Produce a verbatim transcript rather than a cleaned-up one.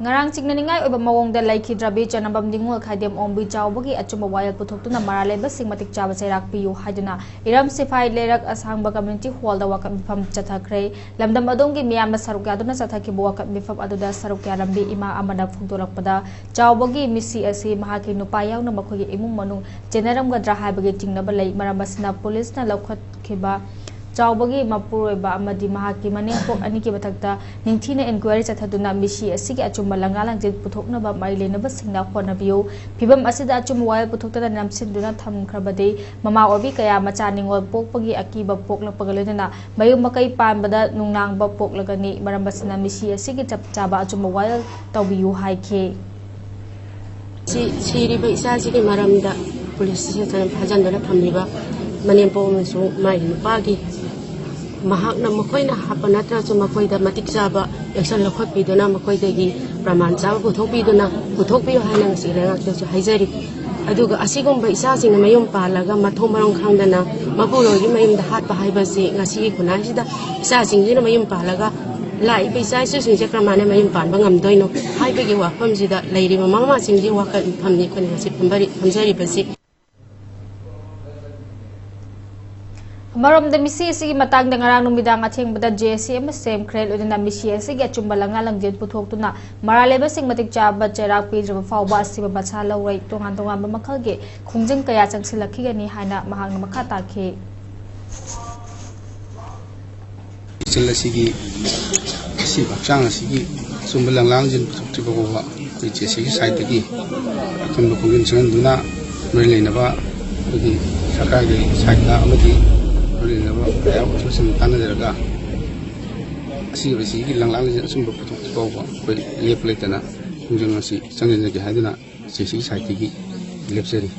ꯉꯔꯥꯡ ꯆꯤꯡꯅꯅꯤꯡꯉꯥꯏ ꯑꯣꯏꯕ ꯃꯑꯣꯡꯗ ꯂꯩꯈꯤꯗ꯭ꯔꯕꯤ ꯆꯅꯝꯕꯝ ꯅꯤꯉꯣꯜ ꯈꯥꯏꯗꯦꯝ ꯑꯣꯡꯕꯤ ꯆꯥꯎꯕꯒꯤ ꯑꯆꯨꯝꯕ ꯋꯥꯌꯦꯜ ꯄꯨꯊꯣꯛꯇꯨꯅ ꯃꯔꯥꯜ ꯂꯩꯕꯁꯤꯡ ꯃꯇꯤꯛ ꯆꯥꯕ ꯆꯩꯔꯥꯛ ꯄꯤꯌꯨ ꯍꯥꯏꯗꯨꯅ ꯏꯔꯝ ꯁꯤꯐꯥꯏ ꯂꯩꯔꯛ ꯑꯁꯥꯡꯕ community hall ꯗ ꯋꯥꯀꯠ ꯃꯤꯐꯝ ꯆꯠꯊꯈ꯭ꯔꯦ꯫ ꯂꯝꯗꯝ ꯑꯗꯣꯝꯒꯤ ꯃꯤꯌꯥꯝꯅ ꯁꯔꯨꯛ ꯌꯥꯗꯨꯅ ꯆꯠꯊꯈꯤꯕ ꯋꯥꯀꯠ ꯃꯤꯐꯝ ꯑꯗꯨꯗ ꯁꯔꯨꯛ ꯌꯥꯔꯝꯕꯤ ꯏꯃꯥ ꯑꯃꯅ ꯐꯣꯡꯗꯣꯔꯛꯄꯗ, ꯆꯥꯎꯕꯒꯤ ꯃꯤꯁꯤ ꯑꯁꯤ ꯃꯍꯥꯛꯀꯤ ꯅꯨꯄꯥ ꯌꯥꯎꯅ ꯃꯈꯣꯏꯒꯤ ꯏꯃꯨꯡ ꯃꯅꯨꯡ ꯆꯦꯟꯅꯔꯝꯒꯗ꯭ꯔꯥ ꯍꯥꯏꯕꯒꯤ ꯆꯤꯡꯅꯕ ꯂꯩ꯫ ꯃꯔꯝ ꯑꯁꯤꯅ ꯄꯨꯂꯤꯁꯅ ꯂꯧꯈꯠꯈꯤꯕ ꯆꯥꯎꯕꯒꯤ ꯃꯄꯨꯔꯣꯏꯕ ꯑꯃꯗꯤ ꯃꯍꯥꯛꯀꯤ ꯃꯅꯦꯝꯄꯣꯛ ꯑꯅꯤꯒꯤ ꯃꯊꯛꯇ ꯅꯤꯡꯊꯤꯅ inquiry ꯆꯠꯊꯗꯨꯅ ꯃꯤꯁꯤ ꯑꯁꯤꯒꯤ ꯑꯆꯨꯝꯕ ꯂꯪꯂꯥ ꯂꯪꯖꯤꯟ ꯄꯨꯊꯣꯛꯅꯕ ꯃꯔꯤ ꯂꯩꯅꯕꯁꯤꯡꯅ ꯍꯣꯠꯅꯕꯤꯌꯨ꯫ ꯐꯤꯕꯝ ꯑꯁꯤꯗ ꯑꯆꯨꯝꯕ ꯋꯥꯌꯦꯜ ꯄꯨꯊꯣꯛꯇꯅ ꯅꯝꯁꯤꯟꯗꯨꯅ ꯊꯝꯈ꯭ꯔꯕꯗꯤ ꯃꯃꯥ ꯑꯣꯏꯕꯤ ꯀꯌꯥ ꯃꯆꯥ ꯅꯤꯉꯣꯜ ꯄꯣꯛꯄꯒꯤ ꯑꯀꯤꯕ ꯄꯣꯛꯂꯛꯄꯒ ꯂꯣꯏꯅꯅ ꯃꯌꯨꯝ ꯃꯀꯩ ꯄꯥꯟꯕꯗ ꯅꯨꯡꯅꯥꯡꯕ ꯄꯣꯛꯂꯒꯅꯤ꯫ ꯃꯔꯝ ꯑꯁꯤꯅ ꯃꯤꯁꯤ ꯑꯁꯤꯒꯤ ꯆꯞ ꯆꯥꯕ ꯑꯆꯨꯝꯕ ꯋꯥꯌꯦꯜ ꯇꯧꯕꯤꯌꯨ ꯍꯥꯏꯈꯤ꯫ ꯁꯤ-, ꯁꯤꯔꯤꯕ ꯏꯆꯥꯁꯤꯒꯤ ꯃꯔꯝꯗ ꯄꯨꯂꯤꯁ ꯏꯁꯇꯦꯁꯟ ꯐꯥꯖꯤꯟꯗꯨꯅ ꯊꯝꯂꯤꯕ ꯃꯅꯦꯝꯄꯣꯛ ꯑꯃꯁꯨꯡ ꯃꯥꯒꯤ ꯅꯨꯄꯥꯒꯤ, ꯃꯍꯥꯛꯅ, ꯃꯈꯣꯏꯅ ꯍꯥꯞꯄ ꯅꯠꯇ꯭ꯔꯁꯨ ꯃꯈꯣꯏꯗ ꯃꯇꯤꯛ ꯆꯥꯕ action ꯂꯧꯈꯠꯄꯤꯗꯨꯅ ꯃꯈꯣꯏꯗꯒꯤ ꯄ꯭ꯔꯃꯥꯟ ꯆꯥꯕ ꯄꯨꯊꯣꯛꯄꯤꯗꯨꯅ, ꯄꯨꯊꯣꯛꯄꯤꯌꯨ ꯍꯥꯏꯅ ꯉꯁꯤ ꯂꯩꯉꯥꯛꯇꯁꯨ ꯍꯥꯏꯖꯔꯤ꯫ ꯑꯗꯨꯒ ꯑꯁꯤꯒꯨꯝꯕ ꯏꯆꯥꯁꯤꯡꯅ ꯃꯌꯨꯝ ꯄꯥꯜꯂꯒ ꯃꯊꯣꯡ ꯃꯔꯝ ꯈꯪꯗꯅ ꯃꯄꯨꯔꯣꯏꯕꯒꯤ ꯃꯌꯨꯝꯗ ꯍꯥꯠꯄ ꯍꯥꯏꯕꯁꯤ ꯉꯁꯤꯒꯤ ꯈꯨꯟꯅꯥꯏꯁꯤꯗ ꯏꯆꯥꯁꯤꯡꯁꯤꯅ ꯃꯌꯨꯝ ꯄꯥꯜꯂꯒ ꯂꯥꯛꯏꯕ ꯏꯆꯥ ꯏꯁꯨꯁꯤꯡꯁꯦ ꯀꯔꯝꯍꯥꯏꯅ ꯃꯌꯨꯝ ꯄꯥꯟꯕ ꯉꯝꯗꯣꯏꯅꯣ ꯍꯥꯏꯕꯒꯤ ꯋꯥꯐꯝꯁꯤꯗ ꯂꯩꯔꯤꯕ ꯃꯃꯥ ꯃꯄꯥꯁꯤꯡꯒꯤ ꯋꯥꯈꯜ ꯐꯝꯅꯤ ꯑꯩꯈꯣꯏꯅ ꯉꯁꯤ ꯐꯝꯕꯔꯤ-, ꯐꯝꯖꯔꯤꯕꯁꯤ꯫ ꯑꯃꯔꯣꯝꯗ ꯃꯤꯁꯤ ꯑꯁꯤꯒꯤ ꯃꯇꯥꯡꯗ ꯉꯔꯥꯡ ꯅꯨꯃꯤꯗꯥꯡ ꯑꯊꯦꯡꯕꯗ ꯖꯦ ꯑꯦꯁ ꯁꯤ ꯑꯃ ꯁꯦꯝꯈ꯭ꯔꯦ꯫ ꯂꯣꯏꯅꯅ ꯃꯤꯁꯤ ꯑꯁꯤꯒꯤ ꯑꯆꯨꯝꯕ ꯂꯪꯂꯥ ꯂꯪꯖꯦꯜ ꯄꯨꯊꯣꯛꯇꯨꯅ ꯃꯔꯥꯜ ꯂꯩꯕꯁꯤꯡ ꯃꯇꯤꯛ ꯆꯥꯕ ꯆꯩꯔꯥꯛ ꯄꯤꯗ꯭ꯔꯕ ꯐꯥꯎꯕ ꯑꯁꯤꯕ ꯃꯁꯥ ꯂꯧꯔꯣꯏ꯫ ꯇꯣꯉꯥꯟ ꯇꯣꯉꯥꯟꯕ ꯃꯈꯜꯒꯤ ꯈꯣꯡꯖꯪ ꯀꯌꯥ ꯆꯪꯁꯤꯜꯂꯛꯈꯤꯒꯅꯤ ꯍꯥꯏꯅ ꯃꯍꯥꯛꯅ ꯃꯈꯥ ꯇꯥꯈꯤ꯫ ꯏꯆꯜ ꯑꯁꯤꯒꯤ ꯑꯁꯤꯕ ꯍꯛꯆꯥꯡ ꯑꯁꯤꯒꯤ ꯑꯆꯨꯝꯕ ꯂꯪꯂꯥꯡꯁꯤꯡ ꯄꯨꯊꯣꯛꯇ꯭ꯔꯤꯕ ꯐꯥꯎꯕ ꯑꯩꯈꯣꯏ ꯖꯦ ꯑꯦꯁ ꯁꯤꯒꯤ ꯁꯥꯏꯠꯇꯒꯤ ꯑꯀꯟꯕ ꯈꯣꯡꯖꯪ ꯆꯪꯍꯟꯗꯨꯅ ꯃꯔꯤ ꯂꯩꯅꯕ ꯑꯩꯈꯣꯏꯒꯤ ꯁꯔꯀꯥꯔꯒꯤ ꯁꯥꯏꯠꯇ ꯑꯃꯗꯤ ꯃꯔꯤ ꯂꯩꯅꯕ ꯍꯥꯏꯌꯔ ꯑꯣꯊꯣꯔꯤꯇꯤꯁꯤꯡꯒ ꯇꯥꯟꯅꯖꯔꯒ ꯑꯁꯤꯕ ꯑꯁꯤꯒꯤ ꯂꯪꯂꯥꯡꯁꯤꯡ ꯑꯆꯨꯝꯕ ꯄꯨꯊꯣꯛꯇ꯭ꯔꯤ ꯐꯥꯎꯕ ꯑꯩꯈꯣꯏ ꯂꯦꯞꯄ ꯂꯩꯇꯅ ꯈꯣꯡꯖꯪ ꯑꯁꯤ ꯆꯪꯁꯤꯟꯖꯒꯦ ꯍꯥꯏꯗꯨꯅ ꯖꯦ ꯑꯦꯁ ꯁꯤꯒꯤ ꯁꯥꯏꯠꯇꯒꯤ ꯂꯦꯞꯆꯔꯤ꯫